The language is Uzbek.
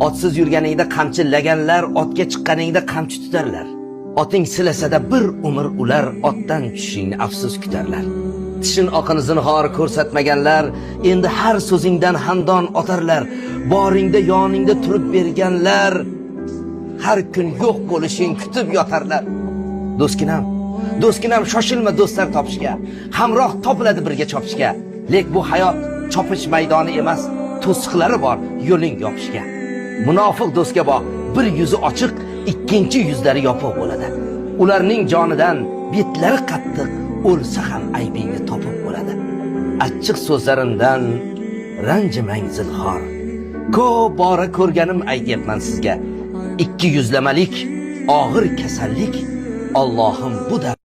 Otsiz yurganingda qamchilaganlar, otga chiqqaningda qamchi tutarlar. Oting silasada bir umr ular otdan tushishingni afsus kutarlar. Tishin oqini zinhor ko'rsatmaganlar, endi har so'zingdan handon otarlar. Boringda yoningda turib berganlar, har kun yo'q bo'lishing kutib yotarlar. Do'stginam, do'stginam, shoshilma do'stlar topishga. Hamroh topiladi birga chopishga. Lek bu hayot chopish maydoni emas, to'siqlari bor yo'ling yopishga. Munofiq do'stga boq, bir yuzi ochiq, ikkinchi yuzlari yopiq bo'ladi. Ularning jonidan betlari qattiq, o'lsa ham aybingni topib bo'ladi. Achchiq so'zlarimdan ranjimang zinhor. Ko'p bora ko'rganim aytyapman sizga. Ikki yuzlamalik og'ir kasallik, Allohim bu da